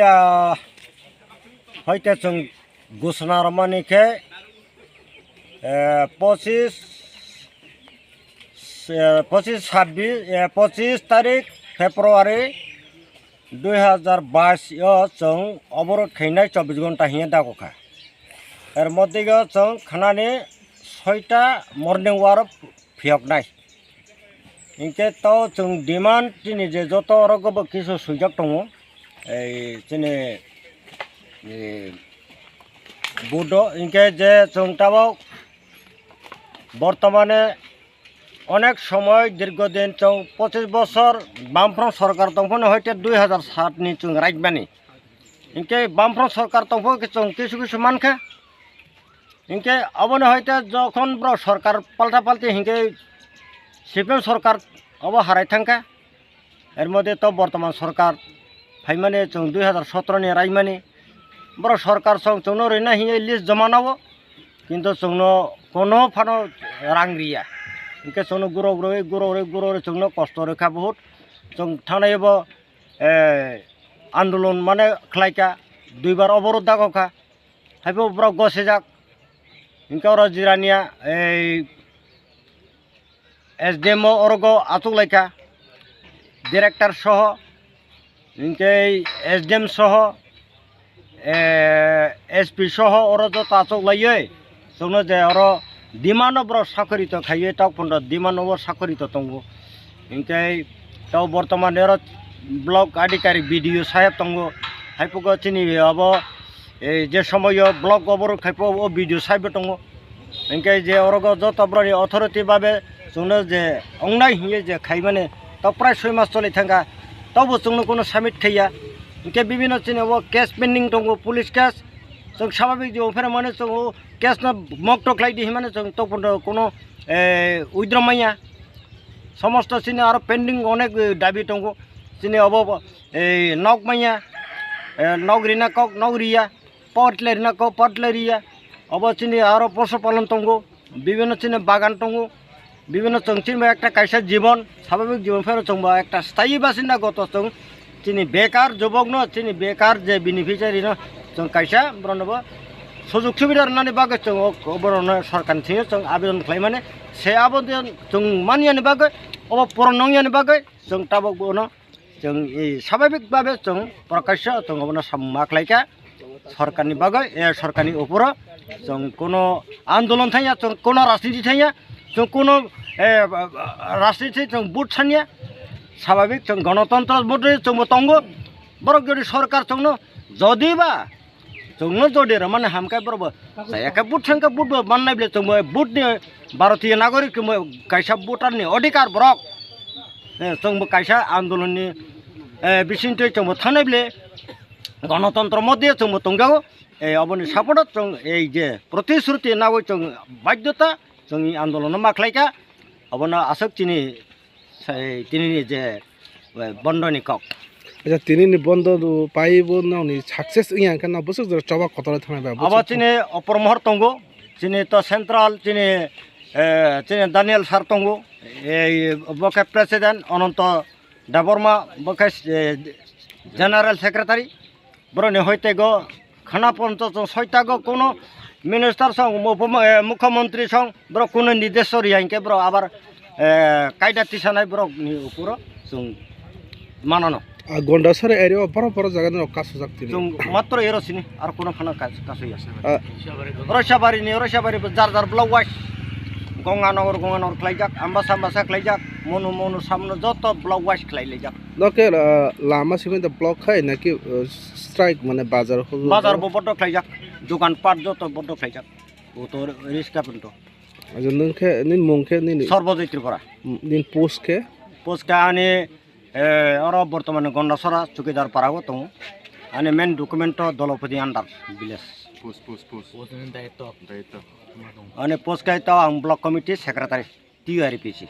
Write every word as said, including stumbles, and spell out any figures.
Ah, hoite chwng gusna romani khe, eh, pochis, eh, pochis sabbis, eh, pochis tarik February dui hazar bais o chwng oborot khainai chobbish ghonta hiya dago kha. Er moddhe o chwng khanani soita morning war phiyoknai. Hinkhe to chwng demand chini je joto oro gobo kisu swijak tongo. Ei chini, eh, budo hinkhe je chwng tabok bortomane onek somoy dirgho din chwng pochis bosor Bamfront sorkar tongphano hoite dui hazar sat ni chwng raikmani. Hinkhe Bamfront sorkar tongpho khe chwng kisu kisu mankha. Hinkhe obono hoite jokhon borok sorkar palta palti hinkhe C P M sorkar obo harai thangkha. Er moddhe to bortoman sorkar phaimani chwng dui hazar sotro ni raimani. Borok sorkar chwng chwngno rina hiye list joma nao. Kintu chwngno kono phano rang riya. Hinkhe chwngno gurok rwi, gurok rwi, gurok rwi chwngno kosto rwkha buhut. Chwng thangnai bo, eh, andolon mane khlaikha, duibar oborot dagokha. Haibo borok gosijak. Hinkhe oro jirania ei S D M o orogo achuklaikha, director soho, hinkhe S D M soho, eh, S P soho oro joto achuklaiwi chwngno je oro demand o borok sakhorito khaiwi tok phono demand o sakhorito tongo. Hinkhe to bortoman oro block adhikarik B D O saheb tongo, haiphukgo chini abo, eh, je somoyo block oborok khaipho o B D O saheb tongo. Hinkhe je orogo joto borokni authority babe chwngno je ongnai hiye je khaimani to prai soi mas choli thangkha, tobo chwngno kono submit khaiya. Hinkhe bibhinno chini o case pending tongo, police case. Chwng swabhabik je ophera mane chwng o case no mokto khlai di himani chwng tokphono kono, eh, withdraw manya. Somosto chini aro pending onek, eh, dabi tongo. Chini obo, eh, nok manya, eh, nok rina kok nok riya. Pot lerina ko pot leria. Obo chini aro poso palon tongo, bibhinno chini bagan tongo, bibhinno chwng chini bo ekta kaisa jibon, swabhabik jibon phano chwng bo ekta sthayi basinda goto chwng chini bekar jubokno, chini bekar je beneficiary no chwng kaisa borokno bo sujug subida rwnani bagwi chwng o, o borokno sorkarni thwiyo chwng abedon khlaimani se abo chwng maniyani bagwi obo puron wngyani bagwi chwng tabok bono Chwng, e, swabhabik babe chwng prokasho chwng obono samung ma khlaikha. Sorkarni bagwi, e, sorkarni uphoro chwng kuno andolon thangya, chwng kuno rajniti thangya, chwng kuno, e, rajniti chwng vote sanya. Swabhabik chwng gonotontro motoi chwngbo tongo. Borok jodi sorkar chwngno jodiba Chwngno jodi rwmani hamkhe borokbo chaya khe vote sangkhe vote bo mannai bwle chwngbo vote ni Bharatiya nagorik chwngbo kaisa voter ni odhikar borok. Eh, chwngbo kaisa andolon ni, eh, bisingtwi chwngbo thanai bwle gonotontro moddhe chwngbo tongjago. Eh, oboni support o chwng ei je protishruti nagwi chwng baidhyota chwngni andolono ma khlaikha. Obono aswk chini Sai tinini je, eh, bondo ni kok. Acha, tinini bondo do pai bo nokni success wngya hwnkhe no bwswk jora choba kotor thangna bai. Abo chini opor mohor tongo, chini to central, chini, eh, chini Daniel sir tongo, ei bo khe president Ananto Debbarma, bo khe, eh, general secretary. Borokni hoitego khana ponto chwng soitago kono minister song, mupo-, eh, mukhyamantri song, borok kono nidesh riya hinkhe borok abar, eh, kaida tisanai borokni uporo chwng manano. Ah, Gondasara area o boro boro jaga ni rok kasujak tini. Chwng matro ero sini, ar kono phano kas-, kasuya. Ah. Roisabari ni, Roisabari bo jar jar block wise. Gonganagar, Gonganagar khlaijak, Ambasa, Ambasa khlaijak, Monu, Monu, Samno joto block wise khlai laijak. Noke, ah, lama simi da block khai naki, ah, strike mane bazar hulu? Bazar bo bondo khlaijak, dokan pat joto bondo khlaijak. Oto riska pinto. Ajo nung khe, nin mung khe, nin Sorbojit Tripura. Nin post khe? Post khe ani, eh, oro bortomani Gondasora chukidar para o tongo. Ani main document to Dolopudi under village. Post, post, post. Post ni daityo. Daityo. Ani post khe to ang block committee secretary, T U R P C.